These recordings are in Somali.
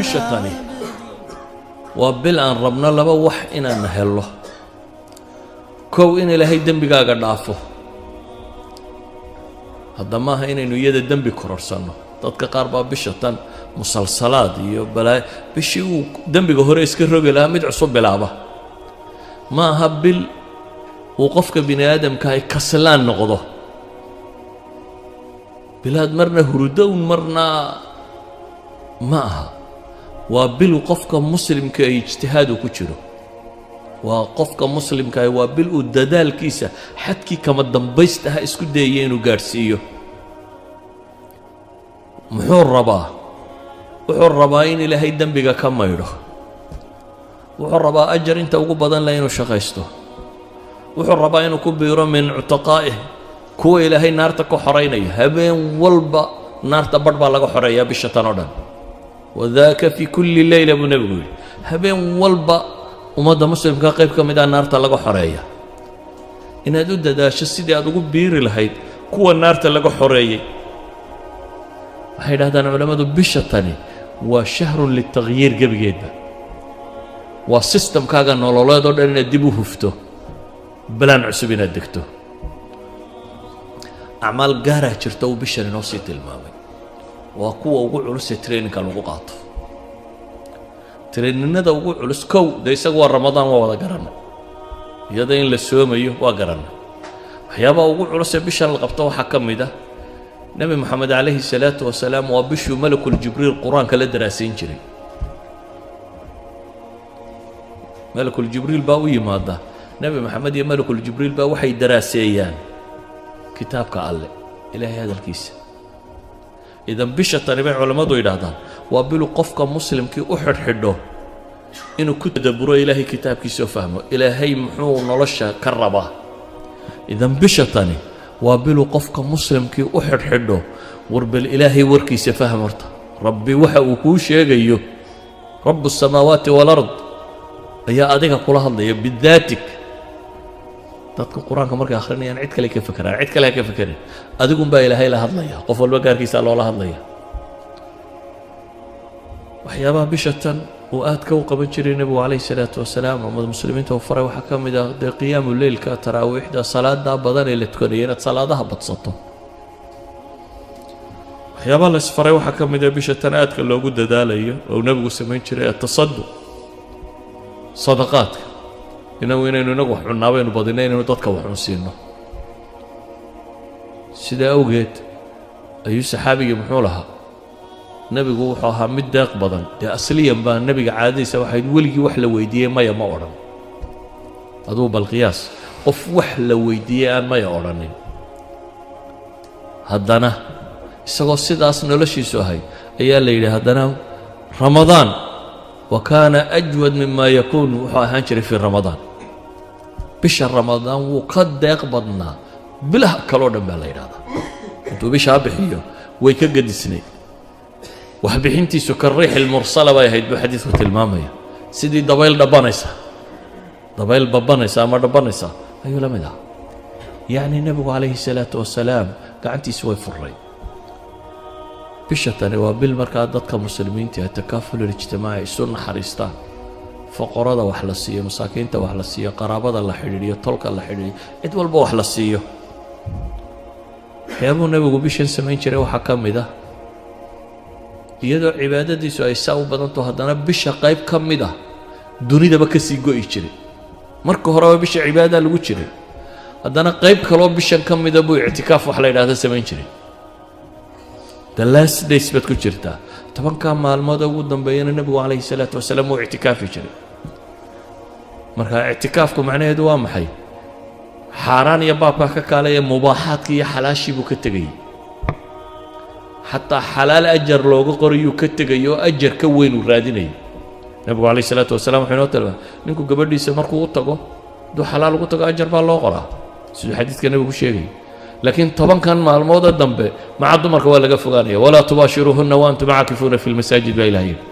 Bisha tani waa bil aan rabno laba wax inaan hello. Kow, in Ilaahay dembigaaga dhaafo. Hadda maaha inaynu iyada dembi kororsanno. Dadka qaar baa bisha tan musalsalaad iyo balaa, bishii uu dembiga hore iska rogi lahaa mid cusub bilaaba. Ma aha bil uu qofka bini aadamka ay kaslaan noqdo, bilaad marna hurudown marna ma aha. Waa bil qofka muslimka ay ijtihaadu ku jiro. Waa qofka muslimkaah, waa bil uu dadaalkiisa xadkii kama dambaystaha isku dayaya inuu gaadhsiiyo. Muxuu rabaa? Wuxuu rabaa in Ilaahay dembiga ka maydho. Wuxuu rabaa ajar inta ugu badan leh inuu shaqaysto. Wuxuu rabaa inuu ku biiro min cutaqaa'ih, kuwa Ilaahay naarta ka xoraynaya. Habeen walba naarta badh baa laga xoreeyaa bisha tan oo dhan. "Wadaaka fi kulli leyla," buu Nebigu yidhi. Habeen walba ummadda muslimka qayb ka mid ah naarta laga xoreeya. Inaad u dadaasho sidii aad ugu biiri lahayd kuwa naarta laga xoreeyey. Waxay yidhahdaan culammadu, bisha tani waa shahrun litakhyiir gebigeedba. Waa systemkaaga nololeed oo dhan inaad dib u hufto, balaan cusub inaad degto. Acmaal gaaraa jirta uu bishan inoo sii tilmaamay. Waa kuwa ugu culusee trainingka lagu qaato, traininada ugu culus. Kow, dee isagu waa Ramadaan, waa wada garanay. Iyada in la soomayo waa garanay. Waxyaabaha ugu culusee bishan la qabto waxaa ka mid ah, Nebi Moxamed calayhi salaatu wasalaam waa bishuu Malakul Jibriil Qur-aanka la daraasayn jiray. Malakul Jibriil baa u yimaada Nebi Moxamed, iyo Malakul Jibriil baa waxay daraaseeyaan kitaabka Alle, Ilaahay hadalkiisa. Idan bisha tani bay culammadu yidhaahdaan waa bilu qofka muslimkii u xidhxidho inuu ku tadabburo Ilaahay kitaabkiisa oo fahmo Ilaahay muxuu nolosha ka rabaa. Idan bisha tani waa bilu qofka muslimkii u xidhxidho, war bal Ilaahay warkiisa fahm horta. Rabbi waxa uu kuu sheegayo, rabu الsamaawaati wاlard ayaa adiga kula hadlaya bidaatik. Dadka Qur-aanka markay akhrinayaan cid kale ka fekeraan, cid kale ha ka fekerin, adigunbaa Ilaahay la hadlaya. Qof walba gaarkiisaa loola hadlaya. Waxyaabaha bisha tan uu aadka u qaban jiray Nebigu calayhi salaatu wasalaam, ummad muslimiinta uu faray, waxaa ka mid ah dee qiyaamu leylka, taraawiixda, salaada badan ee la tukanaya, inaad salaadaha badsato. Waxyaabaha la isfaray waxaa ka mid ah bisha tan aadka loogu dadaalayo oo Nebigu samayn jiray atasaduq, sadaqaadka. Inagu inaynu inagu wax cunnaa baynu badinay, inaynu dadka wax cunsiino. Sidaa awgeed ayuu saxaabigii muxuu lahaa? Nebigu wuxuu ahaa mid deeq badan. Dee asliyan baa nebiga caadadiisa waxayd weligii wax la weydiiyey maya ma odhan. Aduu bal qiyaas qof wax la weydiiyey aan maya odhanin. Haddana isagoo sidaas noloshiisu ahayd ayaa la yidhi haddana Ramadaan wa kaana ajwad mima yakuun, wuxuu ahaan jiray fii Ramadaan. Bisha Ramadaan wuu ka deeq badnaa bilaha kaloo dhan baa la yidhahdaa. Intuu bishaa bixiyo way ka gedisnayd waxbixintiisu. "Kariix ilmursala" bay ahayd buu xadiidku tilmaamaya. Sidii dabayl dhabanaysa, dabayl babanaysa ama dhabanaysa ayuu la mid ahaa. Yacni Nebigu calayhi salaatu wasalaam gacantiisu way furay. Bisha tani waa bil markaa dadka muslimiinta ah takaaful ijtimaaci, isu naxariistaan, foqorada wax la siiyo, masaakiinta wax la siiyo, qaraabada la xidhiidhiyo, tolka la xidhiidhiyo, cid walba wax la siiyo. Waxyaabuu Nebigu bishan samayn jiray waxaa ka mid ah, iyadoo cibaadadiisu ay saa u badanto, haddana bisha qayb ka mid ah dunidaba ka sii go'i jiray. Marka horeba bisha cibaadadaa lagu jiray, haddana qayb kaloo bishan ka mida buu ictikaaf wax la yidhahda samayn jiray. The last days baad ku jirtaa, 10-kaa maalmood ugu dambeeyana Nebigu calayhi salaatu wasalaam wuu ictikaafi jiray. Marka ictikaafku macnaheedu waa maxay? Xaaraan iyo baabkaa ka kaalaya, mubaaxaadkii iyo xalaashii buu ka tegayey. Xataa xalaal ajar looga qorayuu ka tegay oo ajar ka weyn uu raadinayay. Nebigu calayhi salaatu wasalaam wuxuu inoo tilmaamay, ninku gabadhiisa markuu u tago, hadduu xalaal ugu tago, ajar baa loo qoraa, siduu xadiidka Nebigu sheegayay. Laakiin 10-kan maalmooda dambe maca dumarka waa laga fogaanaya. "Walaa tubaashiruuhunna wa antum caakifuuna fi lmasaajid," baa Ilaah yidhi.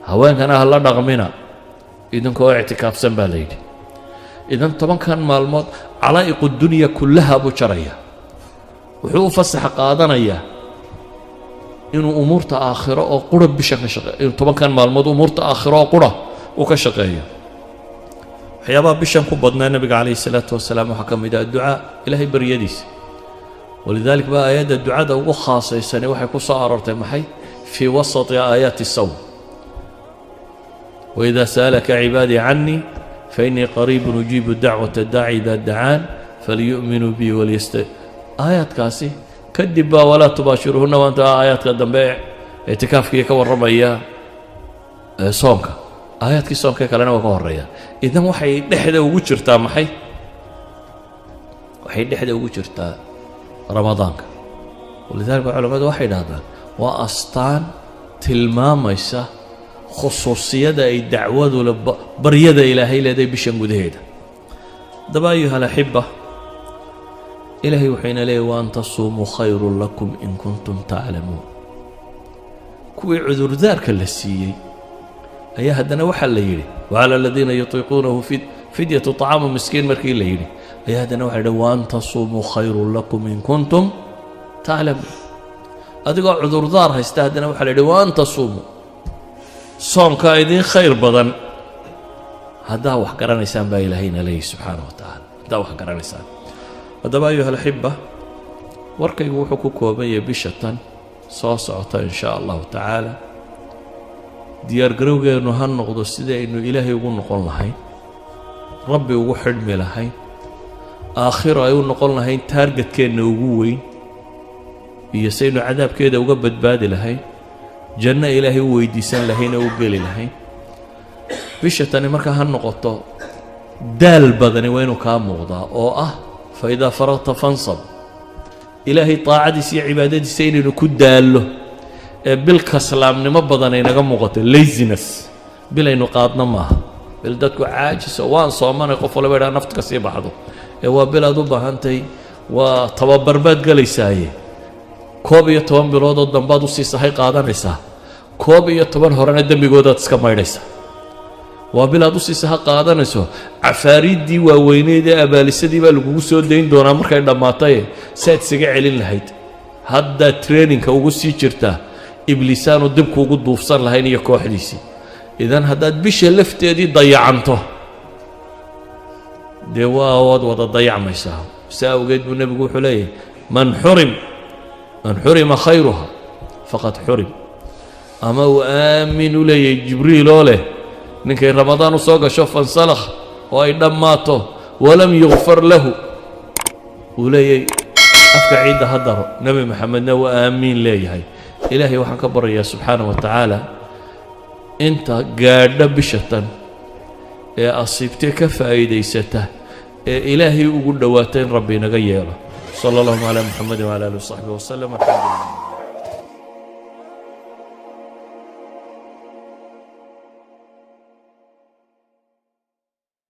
Haweenkana ha la dhaqmina idinkoo ictikaafsan baa la yidhi. Idan 10-kan maalmood calaa'iqu dunya kullaha buu jaraya. Wuxuu u fasax qaadanayaa. Inuu umuurta aakhiro oo qura bishan ka shaqeeyo, inuu 10kan maalmood umuurta aakhiro oo qura uu ka shaqeeyo. Waxyaabaha bishan ku badnaa nebiga calayhi salaatu wasalaam waxaa ka mid ah ducaa, Ilaahay baryadiisa. ولذلك baa aayadda ducada ugu khaasaysani waxay ku soo aroortay maxay? في وسط آيات الصوم. وإذا سألك عبادي عني فإني قريب أجيب دعوة الداع إذا دعان فليؤمنوا بي وليست. Aayaadkaasi kadib baa ولا تباشروهن وأنت aayaadka dambe ictikaafkii ka warramaya, soonka, aayaadkii soonka kalena waa ka horeeya. Idan waxay dhexda ugu jirtaa maxay? Waxay dhexda ugu jirtaa Ramadaanka. ولذلك culamadu waxay idhahdaan waa astaan tilmaamaysa khusuusiyada ay dacwadu le, baryada Ilaahay leedahay bishan gudaheeda. Haddaba, أيها الأحبة, Ilaahay wuxuu ina leeyay: وأن تصوموا خير لكم إن كنتم تعلمون. Kuwii cudurdaarka la siiyey ayaa haddana waxaa la yidhi: وعلى الذين يطيقونه فدية طعام مسكين. Markii la yidhi ayaa haddana waxa yidhi: وأن تصوموا خير لكم إن كنتم تعلمون. Adigoo cudurdaar haysta haddana waxaa la yidhi: وأن تصوموا, soonkaa idiin khayr badan haddaa wax garanaysaan, baa Ilaahayna leeyahy subxaana wa tacaala, haddaa wax garanaysaan. Haddaba, أيها الأحبة, warkaygu wuxuu ku kooban yahay bisha tan soo socota, in shaa Allahu tacaala, diyaargarowgeennu ha noqdo sidii aynu Ilaahay ugu noqon lahayn, Rabbi ugu xidhmi lahayn, aakhiro ay u noqon lahayn targetkeenna ugu weyn, iyo saynu cadaabkeeda uga badbaadi lahayn, janno Ilaahay u weydiisan lahayn oo u geli lahayn. Bisha tani markaa ha noqoto daal badani waa inuu kaa muuqdaa, oo ah فإذا فرغت فانصب. Ilaahay taacadiisa iyo cibaadadiisa inaynu ku daallo ee bil kaslaamnimo badan ay naga muuqato, laziness bil aynu qaadno maaha. Bil dadku caajiso, waan soomanay, qof waliba idhaa nafta ka sii baxdo, ee waa bil aad u baahantay, waa tababar baad gelaysaaye. 11 biloodoo dambaad usii sahay qaadanaysaa, 11 horena dembigoodaad iska maydhaysaa. Waa bil aad usii saha qaadanayso. Cafaariiddii waaweyneyd ee abaalisadii baa lagugu soo dayn doonaa markay dhammaataye, saad isaga celin lahayd haddaad trainingka ugu sii jirtaa, ibliisaanu dibkuugu duufsan lahayn iyo kooxdiisii. Idan haddaad bisha lafteedii dayacanto, dee waa waad wada dayacmaysaa. Si awgeed buu nebigu wuxuu leeyahay: من حرم من حرم خيرها فقد حرم. Ama uu aamin u leeyahay Jibriil oo leh: ninkay Ramadaan u soo gasho فانسلخ oo ay dhammaato ولم يغفر له, uu leeyahay afka ciidda ha daro. Nebi Maxamedna waa aamiin leeyahay. Ilaahay waxaan ka baryayaa subxaana wa tacaala inta gaadha bisha tan ee asiibtee ka faa'iidaysata ee Ilaahay ugu dhowaata in Rabbi inaga yeelo. صلى الله على محمد وعلى آله وصحبه وسلم, الحمد لله.